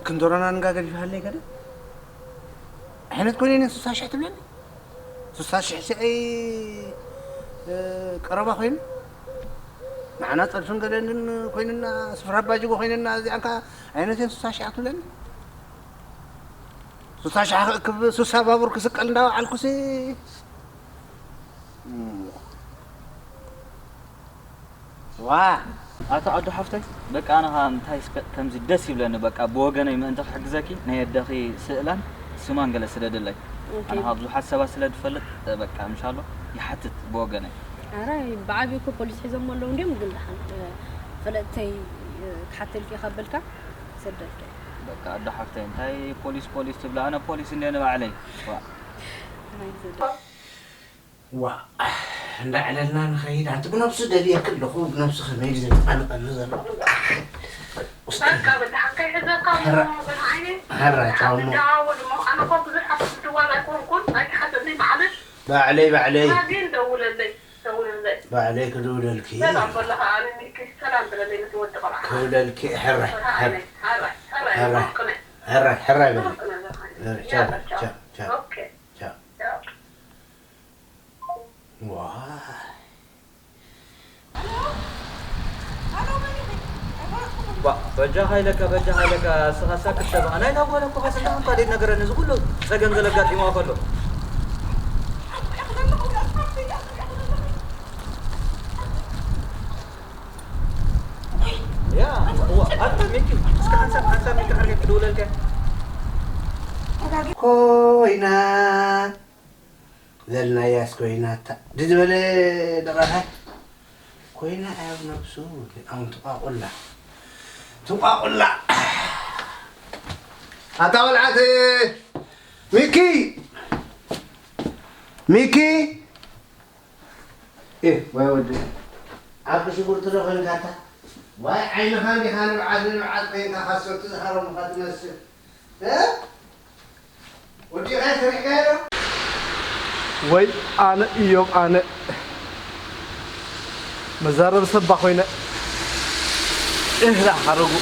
ክንደሮና ንጋ ገዲፍሃለይ ገለ ዓይነት ኮይነ እኔ ስሳ ሽሕ ትብለኒ? ስሳ ሽሕ ሽዐይ ቀረባ ኮይኑ ንዓና ጸድፍን ገለንን ኮይንና ስፍራ ኣባጅጎ ኮይንና እዚኣንካ ዓይነት እየን ስሳ ሽሕ ትብለኒ? ስሳ ሽሕ ክእክብ ስሳ ባቡር ክስቀል እንዳወዓልኩሲ ዋ ኣታ ኣዶ ሓፍተይ በቃ ኣነ ኸኣ እንታይ እስከ ከምዚ ደስ ይብለኒ በቃ ብወገነይ ምእንቲ ክሕግዘኪ ናይ ኣደኺ ስእላን ስማን ገለ ስደድለይ ኣነ ኸኣ ብዙሓት ሰባት ስለ ዝፈልጥ በቃ እንሻሎ ይሓትት ብወገነይ ኣረ ብዓብዩ እኮ ፖሊስ ሒዞሞ ኣለዉ እንድዮም ግን ደሓን ፈለጥተይ ክሓተልኪ ካብ በልካ ሰደልከ በቃ ኣዶ ሓፍተይ እንታይ ፖሊስ ፖሊስ ትብላ ኣነ ፖሊስ እንድየ ንባዕለይ ዋእ እንዳዕለልና ንኸይድ ኣንቲ ብነብሱ ደልየኪ ኣለኹ ብነብሱ ከመይ ድዩ ዘጨናንቐኒ ዘሎ በቃ በቃ ከይሕዘካ እሞ በል ዓይነይ ሕራይ ቻው እሞ ትደዋወል እሞ ኣነ እኮ ብዙሕ ኣብ ምድዋል ኣይኮንኩን ኣይትሓዘኒ ማዕልሽ ባዕለይ ባዕለይ ግን ደውለለይ ደውለለይ ባዕለይ ክድውለልኪ ሰላም በለኻ ኣነ ሚኪ ሰላም በለለይ ነቲ ወዲ ቆልዓ ክውለልኪ ሕራይ በል ዓይነይ ሕራይ ሕራይ ሕራይ ሕራይ ሕራይ ሕራይ በለይ ቻው ቻው ቻው ቻው በጃኻ ኢለካ በጃኻ ኢለካ እስኻ ሳክት ተባኻ ናይ ታጓለ እኮ ከስንታ እንኳ ደት ነገረኒ እዚ ኩሉ ጸገም ገለ ኣጋጢምዋ ከሎ ያ እዋ ኣታ ሚኪ እስካ ሓንሳብ ሓንሳብ ሚኪ ዓርከይ ክድውለልካ ኮይና ዘልናያስ ኮይናታ ድዝበለ ደቓታት ኮይና ኣብ ነብሱ ኣም ትቋቁላ ትቋቁላ ኣታ ወልዓት ሚኪ ሚኪ ወይ ወዲ ዓርኪ ሽጉርቲ ዶ ኮይንካታ ዋይ ዓይንኻ እንዲኻ ንብዓት ንብዓት ኮይንካ ካሶቲ ዝሃረሙኻ ትመስል ወይ ኣነ እዮብ ኣነ መዛረቢ ሰባ ኮይነ እህ ደኣ ሓረጉ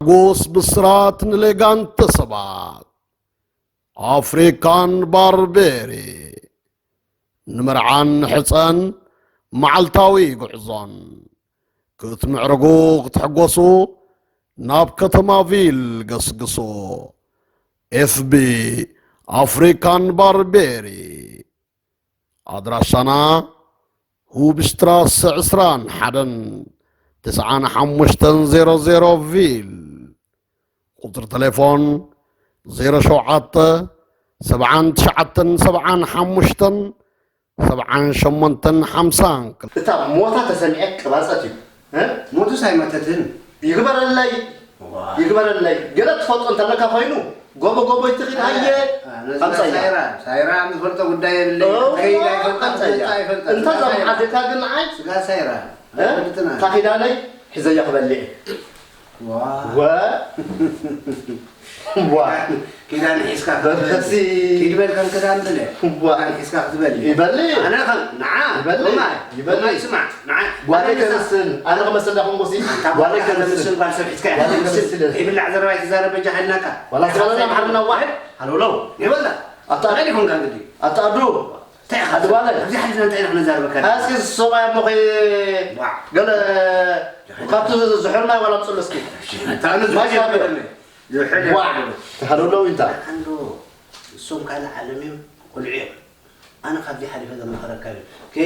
ሓጎስ ብስራት ንሌጋንተ ሰባት ኣፍሪካን ባርቤሪ ንምርዓን ሕፀን መዓልታዊ ጉዕዞን ክትምዕርጉ ክትሕጎሱ ናብ ከተማ ቪል ገስግሱ። ኤፍቢ ኣፍሪካን ባርቤሪ ኣድራሻና ሁብሽትራሰ ዕስራን ሓደን ትስዓን ሓሙሽተን ዜሮ ዜሮ ቪል ቁፅሪ ተሌፎን ዜሮ ሸውዓተ ሰብዓን ትሽዓተን ሰብዓን ሓሙሽተን ሰብዓን ሸሞንተን ሓምሳን ክልተ። እታ ሞታ ተሰሚዐ ቅባጸት እዩ እ? ሞቱስ ኣይመተትን። ይግበረለይ ይግበረለይ ገለ ትፈልጦ እንተለካ ኮይኑ ጎቦ ጎቦ ይትኺድ ሃየ ኣምፀያ። ሳይራ ሳይራ ዝፈልጦ ጉዳይ የብለይ እው፣ ከይድ ኣይፈልጦ ኣምፀያ። ክመፅእ ኣይፈልጦ እንተ ስጋ ሳይራ ዘምሓዘካ ግን ንዓይ ስጋ ሳይራ እ? ኣይፈልጥን ኣነ። ታኺዳለይ ሒዘያ ክበልዕ እየ። ዋ ወ ዋ ኪዳን ሒዝካ ክትበል በሲ ኪድ በል ከም ክዳን ብለ ዋ ክዳን ሒዝካ ክትበል ይበል ኣነ ከም ንዓ ይበል ሎማይ ይበል ሎማይ ስማዕ ንዓ ጓለይ ኣነ ንሳ- ከምስል ኣነ ክመስል ዳኹም ጎሲ ኣንታ ጓለይ ጓልካ ከምስል ከምስል ጓል ሰብ ሒዝካ ኢኻ ጓለይ ትመስል ከምስል ዘይብላዕ ዘረባ ኣይትዛረብ በጃ ሓይልናካ ዋላ ትበለና ኣምሓርና ዋሕድ ሃለውለው ይበላ ኣታ ኣታ ዲኹም ካብ ግዲ ኣታ ኣዱ እንታይ ኢኻ ኣድባለ ኣብዚ ሓሊፍና እንታይ ኢና ክነዛርበካ እስኪ ሰብኣይ እሞ ኸይ ዋዕ ገለ ካብቲ ዝሕል ማይ ዋላ ምፅሉ እስኪ እንታይ እዩ ማይ ዝሓልፍ? ዝሓልፍ? ዝውሕል ዋዕ የብሉን። ተሃለውለው ኢንታ ኣንዶ እሶም ካልእ ዓለም እዮም ቆልዑ እዮም ኣነ ካብዚ ሓሊፈ ዘማኸረካ እዩ ከ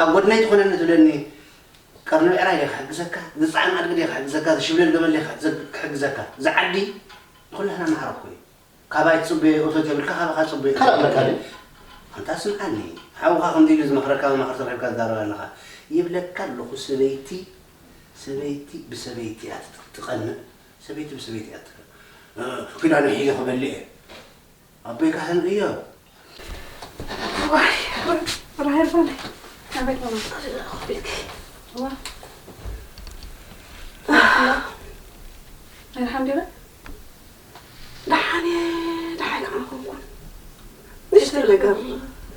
ኣብ ጎድነይ ትኾነኒ ትብለኒ ቀርኒ ብዕራይ እየ ክሕግዘካ ዝፀዓን ኣድጊ እየ ክሕግዘካ ዝሽብለል ገመል እየ ክሕግዘካ ዝዓዲ ንኩላህና ማዕረ እኮ እዩ ካባይ ትፅበዮ እቶት የብልካ ካባኻ ፅበዮ ካልእ ኣለካ ድዩ? ኣንታ ስምዓኒ ሓውኻ ከምዚ ኢሉ ዝመኽረካ መማኽርቲ ረኺብካ ትዛረብ ኣለኻ ይብለካ ኣለኹ ሰበይቲ ሰበይቲ ብሰበይቲ እያ ትቐንእ ሰበይቲ ብሰበይቲ እያ ትቐንእ ክዳኑ ሒዘ ክበልዕ እየ። ኣቦይ ካህን እዮ። ዋይ ራሄል ፋነ ኣበይ ነው? ዋ ኣልሓምዱሊላህ። ደሓን እየ፣ ደሓን ከዓ ኮንኩን። ንእሽተይ ነገር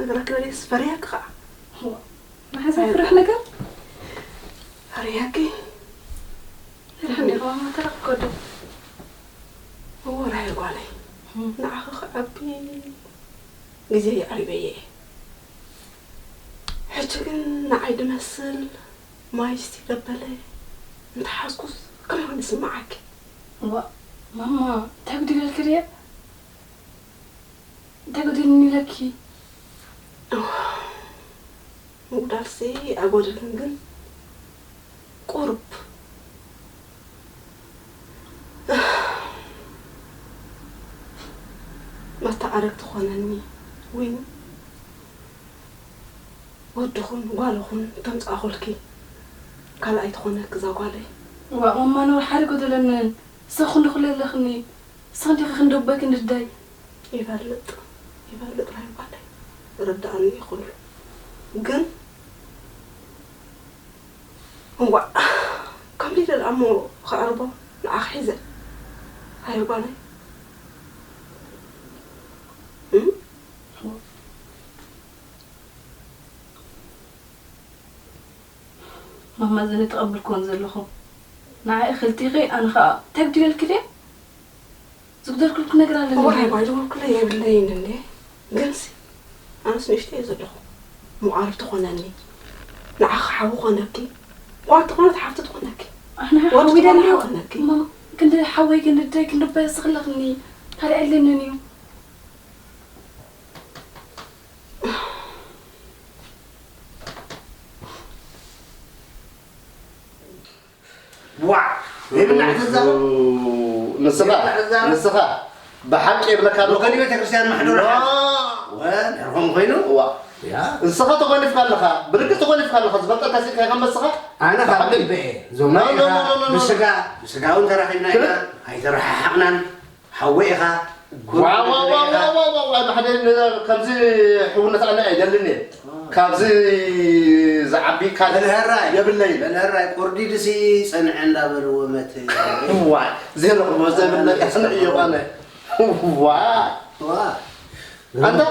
ነገራክ ደልየስ ፈርያክ ከዓ። ንሓ ዘፍርሕ ነገር ፈርያኪ። ደሓን ዲኻ? ተረኽብካ ዶ? እዎ ራሄል ጓለይ፣ ንዓኺ ክዓቢ ግዜ የዕሪበየ እየ። ሕጂ ግን ንዓይ ድመስል ማይ እስቲ ደበለ እንተሓዝኩስ ከመይ ይስምዓኪ? እዋእ ማማ፣ እንታይ ጉዲለልኪ ድየ? እንታይ ጎዲሉኒ ኢለኪ? ምጉዳልሲ ኣይጎደለን፣ ግን ቁሩብ መተዓረግ ትኾነኒ ወይ ወድኹን ጓልኹን ተምጻእኹልኪ ካልኣይ ትኾነኪ እዛ ጓለይ። ዋእ ማማ፣ ነውሪ ሓደ ጎደለንን። ንስኺ ክንዲ ኩሉ ኣለኽኒ። ንስኺ እንዲኺ ክንዲ ኣቦይ ክንዲ ኣደይ። ይፈልጥ ይፈልጥ ራሄል ጓለይ፣ ይርድኣኒ እዩ ኩሉ። ግን እንዋእ ከም ሊደ ደኣ እሞ ክዕርቦ ንዓኺ ሒዘ ራሄል ጓለይ። እም? ማማ፣ እዘን ኣይተቐበልክዎን ዘለኹ። ንዓይ ክልቲኺ፣ ኣነ ኸኣ እንታይ ጉዲለልኪ ድየ? ዝጉደልኩልኪ ነገር ኣለኒ ድዩ? ዋይ ዋይ፣ ዝጎደለኩለይ የብለይን እንዴ። ግንሲ ኣነስ ንእሽተይ እየ ዘለኹ። መቓርብ ትኾነኒ። ንዓኺ ሓዊ ኮነኪ። ጓል ትኾነት ሓፍቲ ትኾነኪ። ኣነ ወዲ ሓዊ ትኾነ ደልዮ። ሓው ኮነኪ። እሞ ክንዲ ሓወይ፣ ክንዲ ደይ፣ ክንዲ ኣቦይ ዝኽለኽኒ ካልእ የለንን እዩ። ዋዕ ዘይብላ ሕትዛብ ንስኻ ንስኻ ብሓቂ የብለካ ኣለኹ። ከዲ ቤተክርስትያን ማሕደሩ ዋ! ሓዝ ወ ድሕርኹም ኮይኑ ዋ! ያ ንስኻ ተኾሊፍካ ኣለኻ፣ ብርግጽ ተኾሊፍካ ኣለኻ። ዝፈልጠካ ስኢልካ ኢኻ እምበር ንስኻ ኣነ ካብ ብሓቂ ልበ እየ እዞም No, no, no, no, no, no. ብስጋ ብስጋውን ተራኺብና ኢና ኣይተረሓሓቕናን ሓወይ ኢኻ ዋ ዋ ዋ ዋ ዋ ዋ ዋ ሓደ ን- ከምዚ ሕውነት ኣነ ኣይደልን እየ። ካብዚ ዝዓቢ ካልእ በልህራይ የብለይን። በልህራይ ቁርዲ ድሲ ጸንዐ እንዳበልዎ መት ዋ ዘይረኽቦ ዘይብለካ ስነ እዮ ኣነ ዋ ዋ ኣንታ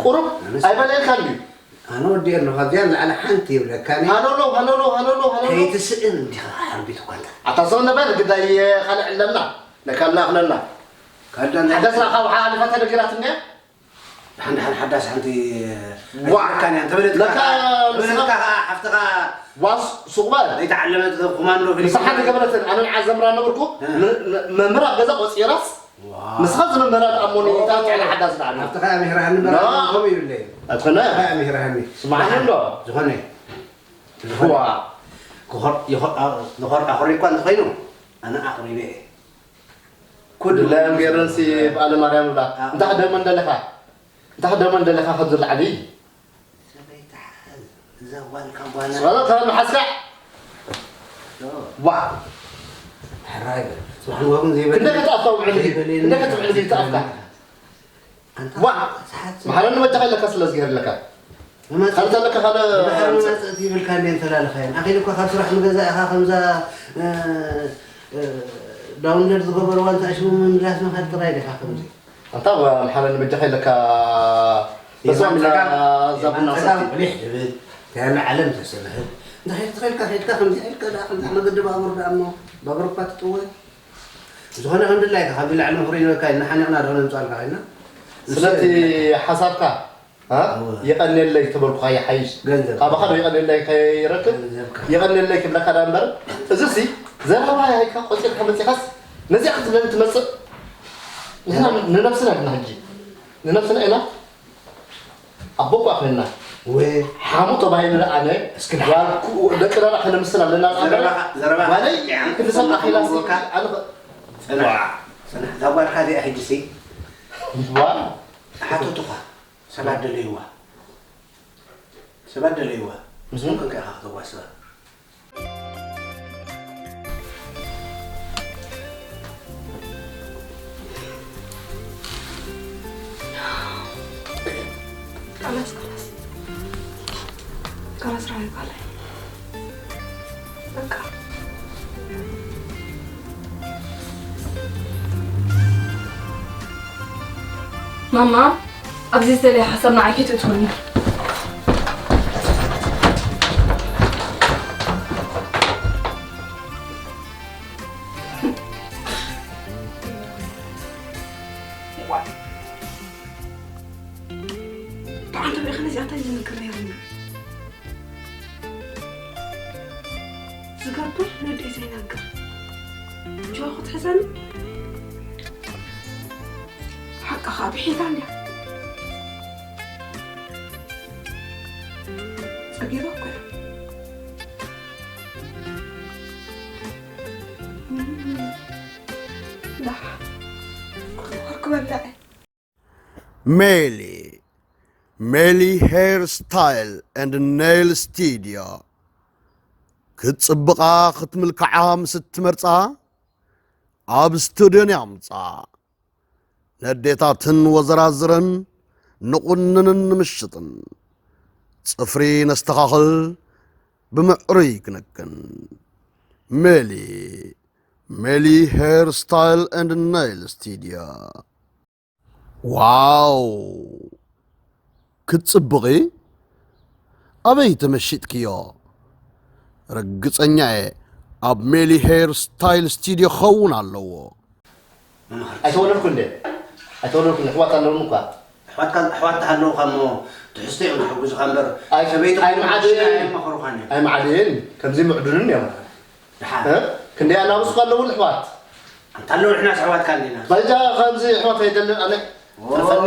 ቁሩብ ኣይበለልካ እንድዩ ኣነ ወዲኤ ኣለኹ ኣብዚኣ ንላዕሊ ሓንቲ ይብለካ እኔ ሃለሎ ሃለሎ ሃለሎ ሃለሎ ከይትስእን እንዲኻ ሓርቢት እኳ እንተ ኣታ ሰው ነበር ግዳይ ካልእ ዕለልና ነካልና ክለልና ካልዳ እንታይ ሓደስና ካብ ሓሊፋ ተደጊራት እንድያ ሓንቲ ሓንቲ ሓዳስ ሓንቲ ዋ! ካንያ እንተበለትካ ለካ ተበለትካ ከዓ ሓፍትኻ ዋስ ሱቕ በል ዘይተዓለመት ኮማንዶ ንስሓ ዝገበረትን ኣነ ንዓ ዘምራ ነበርኩ ን- ን- መምህር ኣብ ገዛ ቆፂራስ ንስኻ ዝመምህራ ደኣ እሞ ንኢታ ትዕላ ሓዳስ ደኣ ኣብቲ ከኣ ምሕራኒ በራ ና። ከምኡ ይብለይ ኣትኾነ ከኣ ምሕራኒ ስማዕኒ እንዶ ዝኾነ ዋ ዝኾር- ይኾር- ዝኾር ኣኹሪ እኳ እንተኾይኑ ኣነ ኣቕሪበ እየ ኩሉ ድላዮም ገይረንሲ በዓለ ማርያም ብላ እንታይ ክደግመ እንደለኻ እንታይ ክደግመ እንደለኻ ካብ ዝለዓሊ ሰበይታ ሓዝ እዛ ጓልካ ጓና ስበለ ካብ መሓዝካ ዋ ሕራይ በል ጽባሕ ንጎ ግን ዘይበለ ክንደይ ክትኣፍካ ውዕል እዩ ክንደይ ክትውዕል እዩ ተኣፍካ ኣንታ ዋ ሰሓት መሓረኒ በጃኻ ኢለካ ስለ ዝገይር ኣለካ ካልእ ኣለካ ካልእ መማጽእቲ ይብልካ እንዴ እንተላለኻየን ኣኺል እኳ ካብ ስራሕ ንገዛ ኢኻ ከምዛ ዳውንሎድ ዝገበርዋ እንተኣሽሙ ምምላስ ምኻድ ጥራይ ዲኻ ከምዚ ኣንታ መሓረኒ በጃኻ ኢለካ በስማም ኢላ እዛ ቡና ሰቲ ቁሊሕ ትብል ናይ ዓለም ተስርህ እንተ ኸድካ ኸድካ ከምዚ ኢልካ ደኣ ከምዚ መገዲ ባቡር ደኣ እሞ ባቡር እኳ ትጥወ ዝኾነ ከም ድላይካ ካብ ላዕሊ ምኽሪ ንበካ ኢልና ሓኒቕና ዶ ነምፅኣልካ ኮይና ስለቲ ሓሳብካ እ? እወ። የቐንየለይ ተበልኩኻ ይሓይሽ ገንዘብ። ካባኻ ዶ የቐንየለይ ከይረክብ ገንዘብካ። የቐንየለይ ክብለካ ዳ እምበር እዚሲ ዘረባ ኢልካ ቆፂርካ መፂኻስ ነዚኣ ክትብለኒ ትመፅእ ንሕና ንነብስና ድና ሕጂ ንነብስና ኢና ኣቦ እኳ ኮይንና ወይ ሓሙ ተባሂሉ ኣነ እስኪ ዳ- ጓልኩ ደቅና ዳ ከነምስል ኣለና ዘረባኻ- ዘረባኻ ጓለይ ጥዕም ክንዲ ሰብ ኣኺላ ክሰምዖ ኣነ ፅናሕ እዛ ጓልካ እዚኣ ሕጂ ሲ ዋ ሓተቱኻ ሰባት ደለይዋ ሰባት ደለይዋ ምስ መን ኮንካ ኢኻ ከተዋስባ ጓለይ። በቃ። ማማ፣ ኣብዚ ዝተለየ ሓሳብ ንዓይ ከይትእትውኒ። ብዓንተ ብኢኻ ነዚኣ እንታይ ዝንክር ነይሩና? ዝገብር ነዲኡ ዘይነግር። ጆ ክትሕዘኒ? ሓቃ ኸኣ ብሒታ እንድያ። ጸጊባ እኮ እያ። ዳሕ። ክበልዕ። ሜሊ፣ ሜሊ ሄር ስታይል ኤንድ ኔይል ስቱድዮ። ክትጽብቓ ክትምልክዓ ምስ እትመርጻ፣ ኣብ ስቱድዮን የምጻ። ነዴታትን ወዘራዝረን ንቑንንን ንምሽጥን። ጽፍሪ ነስተኻኽል፣ ብምዕሩይ ክንክን። ሜሊ፣ ሜሊ ሄር ስታይል ኤንድ ኔይል ስቱድዮ። ዋው! ክትጽብቒ? ኣበይ ተመሺጥክዮ? ርግጸኛ እየ፣ ኣብ ሜሊ ሄር ስታይል ስቱድዮ ክኸውን ኣለዎ። መማኽርቲ። ኣይተወለድኩ እንዴ? ኣይተወለድኩ እንዴ? ኣሕዋት ኣለውኒ እኳ። ኣሕዋትካ፣ ኣሕዋት ተሃለውኻ እሞ ትሕዝቶ እዮም ዝሕግዙኻ እምበር፣ ኣይ-፣ ሰበይቲ ኣይምዓድን። ኣይመኽሩኻን እዮም። ኣይምዓድን፣ ከምዚ ምዕዱንን እዮም። ደሓን። እ? ክንደይ ኣናብስ እኳ ኣለውን ኣሕዋት? ኣንታ ኣለዉ ንሕናስ ኣሕዋትካ እንዲና። በጃ ከምዚ ኣሕዋት ኣይደልን ኣነ። ኦ። ተፈኒ።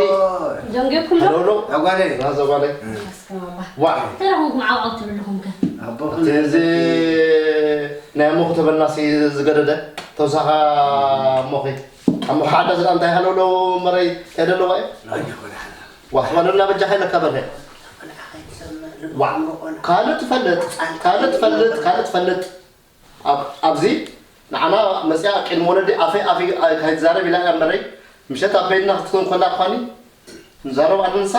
ደንጊርኩም ዶ? ሄሎ፣ ሄሎ። ኣጓለይ። ናዘ ጓለይ። እስከ ባባ። ዋ። እንታይ ደኹም ዓውዓው ትብልኹም ከ? ኣቦኹም እቲ እዚ ናይ ኣሞኹ ተበላሲ ዝገደደ ተውሳኻ ኣሞኺ። ኣሞ ሓደ ዝዳ እንታይ ሃለውለው መረይ እንታይ ደለዋ እዩ? ናይ ደኾነ ሓላ። ዋ፣ ትበለና በጃኻ ኢለካ በርሀ። ዋ፣ ካልእ ትፈልጥ፣ ካልእ ትፈልጥ፣ ካልእ ትፈልጥ። ኣብ-፣ ኣብዚ ንዓና መጽያ ቅድሚ ወለዲ ኣፈይ ኣፈይ ከይትዛረብ ኢላ እያ እምበረይ፣ ምሸት ኣብ ቤትና ክትኮን ከላ እኳኒ ንዛረብ ኣነ ንሳ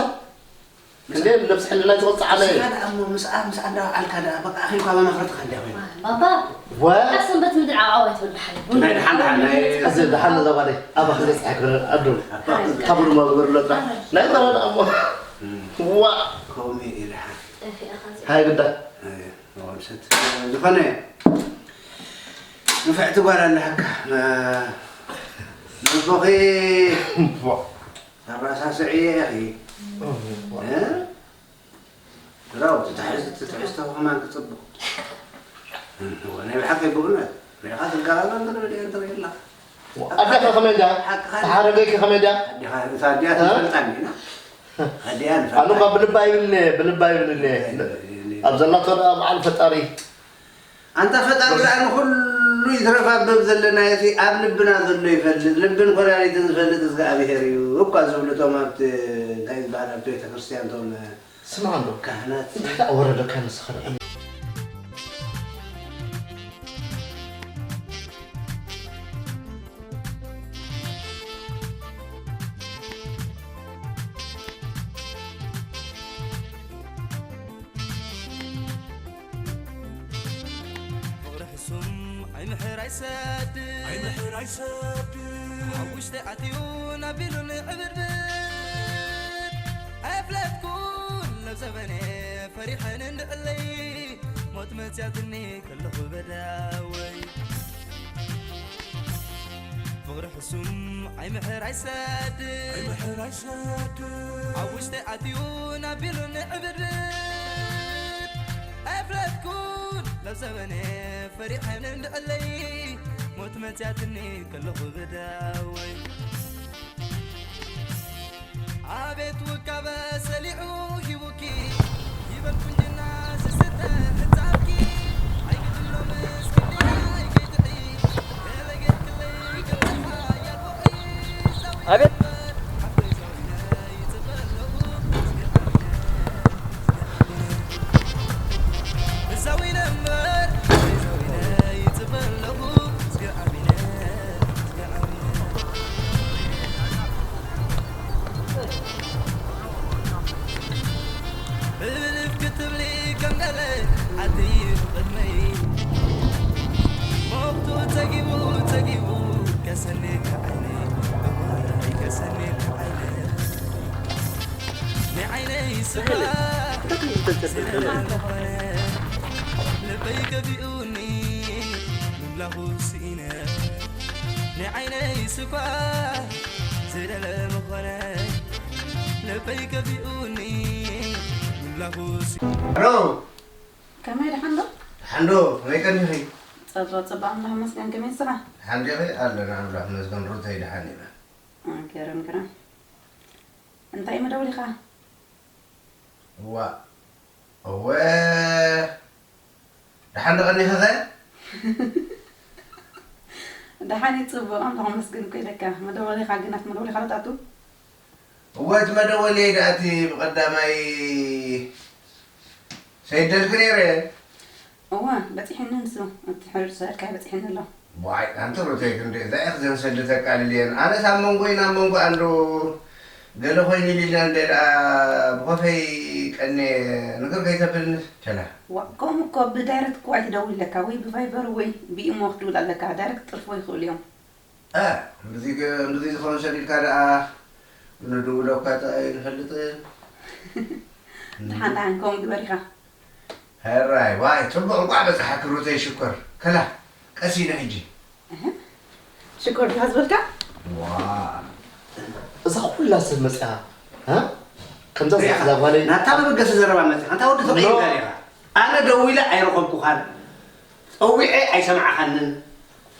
ክንደይ ነብሲ ሕልና ዝቕጽዓለ እዩ። ንስኻ ደኣ እሞ ምስኣ፣ ምስኣ እንዳወዓልካ ደኣ በቃ ኣኺልካ መማኽርትኻ እንድያ ኮይና። ባባ፣ ወ- ኣብ ሰንበት ምድሪ ዓው ኣይትበል ብሓደ። ናይ ደሓን ደሓን ናይ እዚ ደሓን ዘባለይ ኣባኺ ዘጽሓ ክብረ ኣዱ። ኣባ። ካብ ድማ ግበርለታ። ናይ በረዳ እሞ። እም። ዋ። ከምኡ እዩ ደሓን። ጠፊእኻ ዘ- ሃይ ግዳ። ኣየ፣ መወልሰት። ዝኾነ ንፍዕቲ ጓል ኣለሃካ። እ፣ ንቦኺ ዋ። ኣረሳስዒ ኢኺ። ዋ። እ? ራው፣ ትትሕዝ-፣ ትትሕዝቶ ከማን ክጽብቕ። እዋ፣ ናይ ብሓቂ ብእውነት ርኢኻ ትጋባባ እንተ ደኣ ትርኢ ኣለኻ። ኣዴኻ ከመይ እንድያ? ሓቅኻ። ተሓረገይኪ ከመይ እንድያ? ኣዴኻ፣ እታ ኣዲኣ እ? ትፈልጣ እንዲና። ኣዲኣ ንፈልጣ። ኣነ እኳ ብልባ ይብልኒ፣ ብልባ ይብልኒ። ናይ፣ ናይ፣ ናይ። ኣብ ዘላቶ ደኣ በዓል ፈጣሪ። ኣንታ ፈጣሪ ደኣ ንኹሉ ይትረፍ፣ ኣብ በብ ዘለናዮ እቲ ኣብ ልብና ዘሎ ይፈልጥ፣ ልብን ኮራሪትን ዝፈልጥ እግዚኣብሄር እዩ እኳ ዝብሉ እቶም ኣብቲ፣ እንታይ ዝበሃል፣ ኣብቲ ቤተ ክርስቲያን እቶም ስምዓ ኣሎ። ካህናት። እንታይ ደኣ ወረደካ ንስኻ ደኣ? ፍቕሪ ሕሱም ኣይምሕር ኣይሰድድ። ኣይምሕር ኣይሰድድ። ኣብ ውሽጢ ኣትዩ ናቢሉኒ ዕብድብድ። ኣይፍለጥኩን ናብ ዘበነ ፈሪሐን እንድዕለይ ሞት መጽያትኒ ከለኹ በዳወይ። ፍቕሪ ሕሱም ኣይምሕር ኣይሰድድ። ኣይምሕር ኣይሰድድ። ኣብ ውሽጢ ኣትዩ ናቢሉኒ ዕብድብድ። ኣይፍለጥኩን ናብ ዘበነ ፈሪሐን እንድዕለይ ሞት መጽያትኒ ከለኹ በዳወይ። ኣቤት ውቃበ ሰሊዑ ሂቡኪ ይበል ቁንጅና ዝስተ ሕጻብኪ ኣይግድሎ ምስክንድያ ኣይግድዒ ገለ ጌርክለይ ከምዚ ሓያል ወቕዒ ኣቤት ንዓይነይ ስብሓት ዘለዓለ ኾነ ልበይ ገቢኡኒ ምላኹ ስኢነ ንዓይነይ ስኳ ዝደለ ምኾነ ልበይ ገቢኡኒ ምላኹ ስኢነ ሄሎ ከመይ ደሓን ዶ? ሓንዶ ከመይ ቀኒኺ? ጸባ ጸባ ኣምላኽ መስገን ከመይ ስኻ? ሓንዲኺ ኣለና ኣምላኽ መስገን ሩተይ ደሓን ኢና። ገረም ገረም እንታይ መደወሊኻ? እዋ እወ ደሓን ዶ ቀኒኺኸ? ደሓን እዩ ጽቡቕ ኣምላኽ መስገን እኮ ኢለካ መደወሊኻ ግን ኣት መደወሊኻ ዶ ትኣቱ? እወ እቲ መደወልየይ ደኣ እቲ ብቐዳማይ ሰይደልኪ ነይረ። እወ በጺሕኒ ንሱ እቲ ሕሩር ሰድካ በጺሕኒ ኣሎ። ዋይ ኣንቲ ሩተይ ክንደይ እዛ ኢኺ ዘን ሰዲ ተቃልልየን ኣነስ ኣብ መንጎይን ኣብ መንጎኣን ዶ ገለ ኮይኑ ኢልና እንደ ደኣ ብኾፈይ ቀንየ ንግር ከይተብልኒ ቸላ። ዋ ከምኡ እኮ ብዳይረክት እኮ ኣይትደውል ኣለካ ወይ ብቫይበር ወይ ብኢሞ ክትድውል ኣለካ ዳይረክት ጥርፎ ይኽእሉ እዮም። እ ብዚ ብዚ ዝኸውን ሰብ ኢልካ ደኣ ንድውሎ እኳ ኣይንፈልጥን። ደሓን ደሓን ከምኡ ግበር ኢኻ። ሕራይ ዋይ ጽቡቕ እንቋዕ በጽሓኪ ሩተይ ሽኮር። ከላ ቀስ ኢለ ሕጂ። ሽኮር ድኻ ዝበልካ? ዋ እዛ ኩላ ሰብ መጽያ እ ከምዛ እዛ ጓለይ ናታ መበገሲ ዘረባ መጽያ ኣንታ ወዲ ተቐይምካ ዲኻ? ኣነ ደዊለ ኣይረኸብኩኻን። ጸዊዐ ኣይሰማዕኻንን።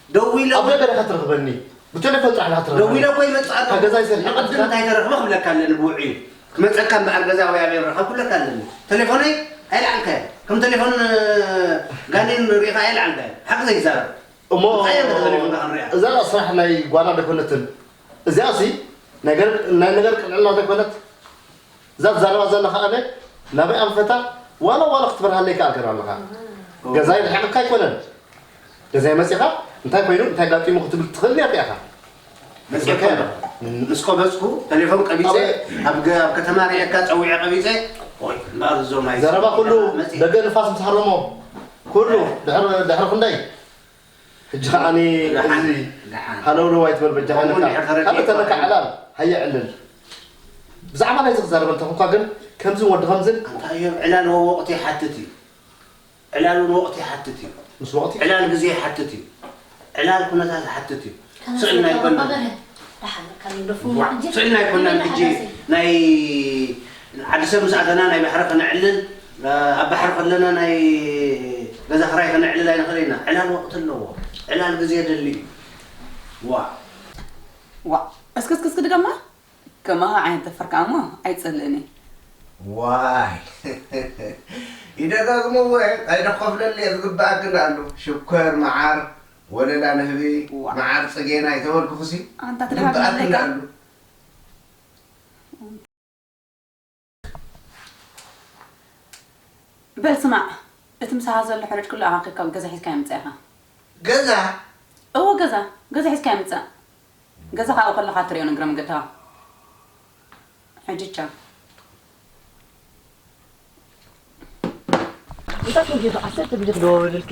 ደዊለ ኣብ ደገ ዲኻ ትረኽበኒ? ብቴሌፎን ጥራሕ ዲኻ ትረኽበኒ? ደዊለ እኮ ይመጽእ ኣሎ። ካብ ገዛይ ሰሪሐ ንቕድም እንታይ ተረኽበ ክብለካ ኣለኒ ብውዕዩ። ክመጸካ እምበኣር ገዛ ወይ ኣበይ ረኸብ ክብለካ ኣለኒ። ተሌፎነይ ኣይለዓልካዮ። ከም ተሌፎን ጋኔን ርኢኻ ኣይለዓልካዮ። ሓቂ ዘይዛረብ። እሞ እንታይ እየ ተሌፎንካ ክንሪኣ? እዛ ስራሕ ናይ ጓና ደኮነትን እዚኣሲ ናይ ነገር ቅልዕልና ደኮነት እዛ ትዛረባ ዘለኻ ኣነ ናበይ ኣንፈታ ዋላ ዋላ ክትበርሃለይ ከኣልከን ኣለኻ ገዛይ ርሒቕካ ኣይኮነን ገዛይ መፂኻ እንታይ ኮይኑ እንታይ ጋጢሙ ክትብል ትኽእል ኔርካ ኢኻ መፂእካ ምስ ቆበፅኩ ተሌፎን ቀቢፀ ኣብ ገ- ኣብ ከተማ ርኤካ ፀዊዐ ቀቢፀ ኦይ እምበኣር እዞም ናይ ዘረባ ኩሉ መፂእ ደገ ንፋስ ምስ ሃረሞ ኩሉ ድሕሪ ድሕሪ ክንደይ ሕጂ ከዓኒ እዚ ሃለውለው ኣይትበል በጃኻ ነካ ካልእ ተለካ ዕላል ሃየ ዕልል ብዛዕባ ናይዚ ክዛረበልካ ኮንካ ግን ከምዝን ወዲ ከምዝን ኣንታ እዮም ዕላል ወወቕቲ ይሓትት እዩ ዕላል እውን ወቕቲ ይሓትት እዩ ምስ ወቕቲ ዕላል ግዜ ይሓትት እዩ ዕላል ኩነታት ይሓትት እዩ ስእልና ይኮና ስእልና ይኮና ሕጂ ናይ ዓዲ ሰብ ምስ ኣተና ናይ ባሕሪ ከነዕልል ኣብ ባሕሪ ከለና ናይ ገዛ ክራይ ከነዕልል ኣይንኽእል ኢና። ዕላል ወቕቲ ኣለዎ። ዕላል ግዜ የድሊ እዩ። ዋእ። ዋእ። እስኪ እስኪ እስኪ ድገማ። ከማኻ ዓይነት ደፈርካ እሞ ኣይጸልእን እየ። ዋይ ይደጋግሞ እወ እንታይ ደኸፍለሉ እየ ዝግበኣክን ኣሎ ሽኮር መዓር ወለላ ንህቢ መዓር ጽጌና ይተበልኩኽሲ ኣንታ ትደጋግም ዝግበኣክን ኣለካ። ኣሎ። በል ስማዕ፣ እቲ ምሳኻ ዘሎ ሕሩጭ ኩሉ ኣኻኺብካ ገዛ ሒዝካዮ ምጻእ ኢኻ። ገዛ? እወ ገዛ፣ ገዛ ሒዝካዮ ምጻእ። ገዛ ካብኡ ከለኻ ትርእዮን እግረ መንገድኻ። ሕጂ ቻው። እንታይ ኮንኪ ኢኺ ዓሰርተ ግዜ ክደዋወለልኪ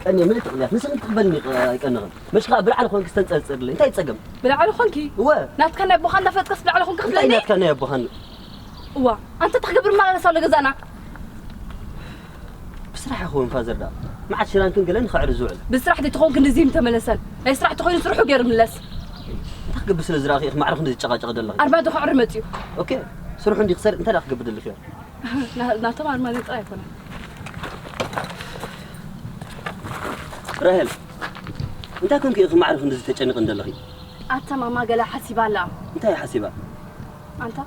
ቀንየ ምልእቲ ቅንያት ንስኺ ክትቕበልኒ ኣይቀንኽን መሽ ኸኣ ብላዕሊ ኮንኪ ዝተንጸርጽርለይ እንታይ ጸገም ብላዕሊ ኮንኪ እወ ናትካ ናይ ኣቦኻ እንዳፈለጥካስ ብላዕሊ ኮንካ እንታይ ክብለኒ ናትካ ናይ ኣቦኻን እዋ ኣንተ እንታይ ክገብር መላለስ ኣሎ ገዛና ብስራሕ ይኸውን ፋዘር ደኣ መዓት ሽራንክን ገለን ንኸዕሪ ዝውዕል ብስራሕ ተይትኾን ክንድዚ ምተመለሰን ናይ ስራሕ ተኾይኑ ስርሑ ገይሩ ምለስ እንታይ ክገብር ስለ ዝረኣኺ ኢኺ ማዕረ ክንድዚ ጨቓጨቕ ደለኺ ኣርባዕተ ክዕሪ መፅዩ ኦኬ ስርሑ እንዲ ክሰርቅ እንታይ ደኣ ክገብር ደሊኺዮ ናቶም ኣርማድዮ ጥራይ ኣይኮነን። ራሄል እንታይ ኮንኪ ኢኺ ማዕረ ክንድዚ ተጨንቕን ዘለኺ? ኣታ ማማ ገለ ሓሲባ ኣላ። እንታይ ሓሲባ? ኣንታ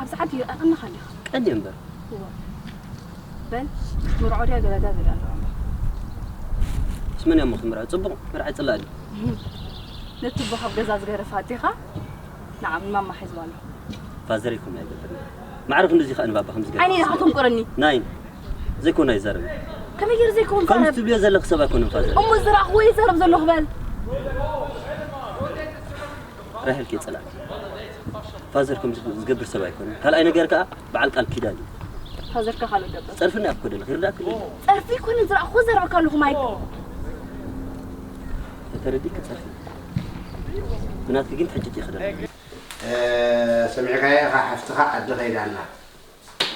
ኣብዚ ዓዲ ይርኣቐንኻ ዲኻ? ቀንየ እምበር። እወ በል መርዖ ድያ ገለ ድያ ዘላ ኣለዋ እምበር። ምስ መን እያ እሞ ክትምርዐው? ጽቡቕ መርዓይ ጽላእ ድዩ? ነቲ ኣቦ ካብ ገዛ ዝገረፋ ኣዴኻ ንዓ ንማማ ሒዝዋ ኣሎ። ፋዘር ይኹን ኣይገብርን። ማዕረ ክንድዚ ከኣ ንባባ ከምዚ ገይሩ ዓይነይ ኢኻ ተንቁረኒ። ናይን ዘይኮነ ኣይዛረብን። ከመይ ገይሩ ዘይከውን ከምዚ ዛረብ? ትብልዮ ዘለኺ ሰብ ኣይኮነን ፋዘር። እሞ ዝረኣኽዎ ይዛረብ ዘለኹ በል። ራሄል ከይጸላእኪ። ፋዘር ከምዚ ዝገብር ሰብ ኣይኮነን። ካልኣይ ነገር ከኣ በዓል ቃል ኪዳን እዩ። ፋዘርካ ካልእ ገበር። ጸርፍና እኮ ደለኺ ይርዳእኪ ዶ? ጸርፊ ኣይኮነን ዝረኣኽዎ ዘረብካ ኣለኹ ማይክ። ተተረዲእኪ ጸርፊ። ብናትኪ ግን ትሕጅት ይኽደን። ሰሚዕካዮ ኢኻ ሓፍትኻ ዓዲ ኸይዳ ኣላ።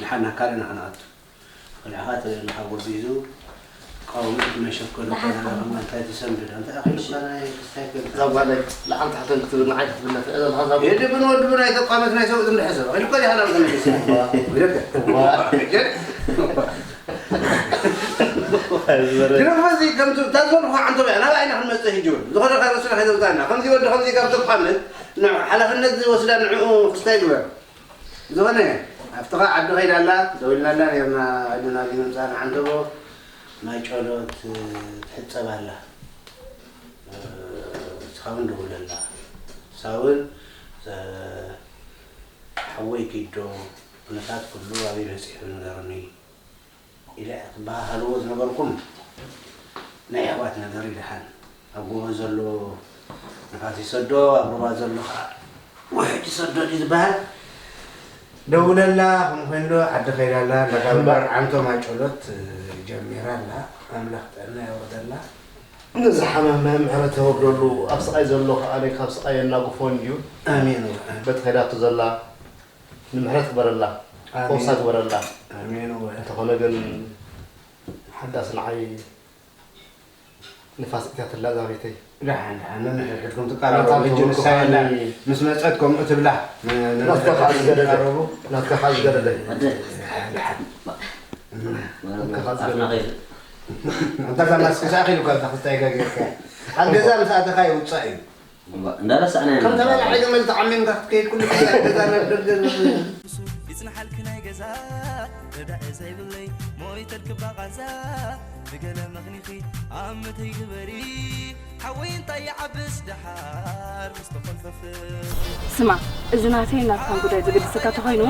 ንሓና ካልእና ኸነኣቱ። ኸልዕኻ ተለና ካብ ጎቢዙ ቀውሚ መሸኮ ዝሓፍታ። ከማንታይ ትሰንብድ። ኣንተ ኣኺልካ ናይ ክስታይ ከ እዛ ጓለይ ላዕሊ ታሕቲ ክትብል ንዓይ ክትብለ ትእዘዝ ሓሳብ። የድብን ወድብን ኣይተቋመት ናይ ሰብኡት እንድሕሰብ። ኢልኮ ዲኻ ናብ ዘመድ ይስራሕ። ወደከ። ዋ። ግን እኮ እዚ ከምቲ እታ ዝበልኩኻ ዓንተባ እያ። ናብኣ ኢና ክንመጽእ ሕጂ እውን። ዝኾነ ካብ ርእስና ከይተውጻእና። ከምዚ ወዲ ከምዚ ካብ ተቋመት፣ ንዑ ሓላፍነት ዝወስዳ ንዕኡ ክስታይ ግበር። ዝኾነ፣ ኣብቲ ኸዓ ዓዲ ኸይዳ ኣላ፣ ደዊልናላ ነርና፣ ዕድና እዚ ምምጻእና ዓንተቦ፣ ማይ ጨሎት፣ ትሕጸብ ኣላ። ንስኻ እውን ደውለላ። ንሳ እውን፣ ሓወይ ኪዶ፣ ኩነታት ኩሉ ኣበይ በጺሑ ንገሩኒ። ኢለ ክበሃሃልዎ ዝነበርኩም ናይ ኣሕዋት ነገር እዩ። ደሓን ኣብ ጎቦ ዘሎ ንፋስ ይሰዶ፣ ኣብ ሩባ ዘሎ ከዓ ውሕጅ ይሰዶ ድዩ ዝበሃል? ደውለላ፣ ከምኡ ኮይኑዶ ዓዲ ከይዳ ኣላ፣ እንዳጋብር ዓንቶ ማይ ጨሎት ጀሚራ ኣላ። ኣምላኽ ጥዕና የውርደላ። ነዚ ሓማም ናይ ምሕረት የውርደሉ፣ ኣብ ስቓይ ዘሎ ከዓ ካብ ስቓይ የናግፎ እንድዩ። ኣሜን። በቲ ከይዳቶ ዘላ ንምሕረት ግበረላ፣ ኣሜን። ፈውሳ ግበረላ። ኣሜን። እንተኾነ ግን ሓዳስ ንዓይ ንፋስ እትያትላ እዛ ቤተይ። ደሓን፣ ደሓን፣ ነንሕድሕድኩም ትቀራረቡ። ናታ ሕጂ ትውልኩ ንሳ የላ። ከዓኒ ምስ መጸት ከምኡ ትብላ። ን-፣ ን-፣ ናትካ ከኣ ዝገደደ። ትቀራረቡ። ናትካ ከኣ ዝገደደ። ኣደ። ደሓን፣ ደሓን። ናትካ ከኣ ዝገደደ። ኣፍና ከይድ። ኣንታ እዛ ማስክ ሰኣኺ ኢሉካ፣ እዛ ክስታይ ጌርካ። ኣብ ገዛ ምስ ኣተኻ ይውጻእ እዩ። እምባ፣ እንዳረሳዕና ኢና። ከም ተባላዓይ ገመል ተዓሚምካ ክትከይድ ኩሉ ግዜ ኣብ ገዛ ናብ ደገ። ይጽንሓልኪ ናይ ገዛ ረዳኢ ዘይብለይ ሞይተልኪ ባቓዛ ብገለ መኽኒኺ ኣብ ምተይ ግበሪ ሓወይ እንታይ ይዓብስ ደሓር ምስ ተኾልፈ ፍቕሪ። ስማ፣ እዚ ናተይን ናትካን ጉዳይ ዘገድሰካ ተኾይኑ፣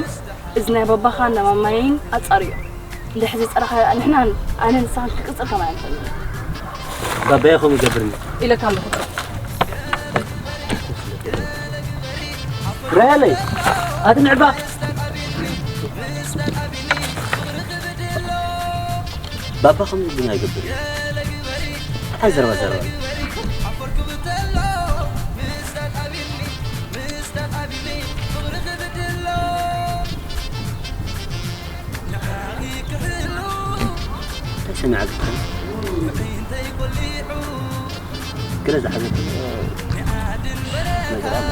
እዚ ናይ ባባኻን ናይ ማማየይን ኣጻርዮ። እንድሕር ዘይጸረኻ ንሕናን ኣነን ንስኻን ክንቅጽል ከማን ኣይንኽእልን። ባባየ ከምኡ ይገብርኒ። ኢለካ ኣለኹ ጥራሕ። ራሄለይ፣ ኣቲ ንዕባ። ባባ ከምኡ ግን ኣይገብር እዩ። እንታይ ዘረባ ዘረባ? እንታይ ሰሚዓ ትኾን? ገለ ዝሓዘት ነገር ኣለ።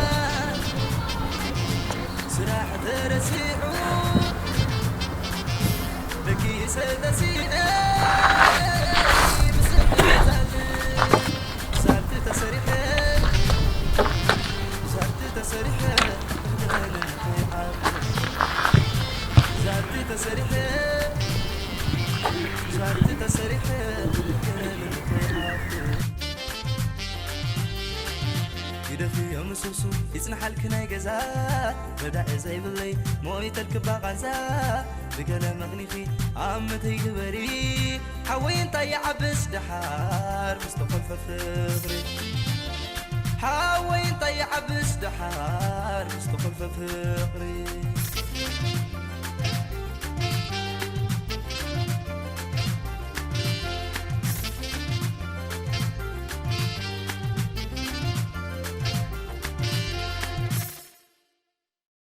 ግደፍዮ ምሱሱ ይጽንሓልኪ ናይ ገዛ ረዳኢ ዘይብለይ ሞይተልኪ ባቓዛ ብገለ መኽኒኺ ኣብ ምተይ ግበሪ ሓወይ እንታይ ይዓብስ ደሓር ምስ ተኾልፈ ፍቕሪ ሓወይ እንታይ ይዓብስ ደሓር ምስ ተኾልፈ ፍቕሪ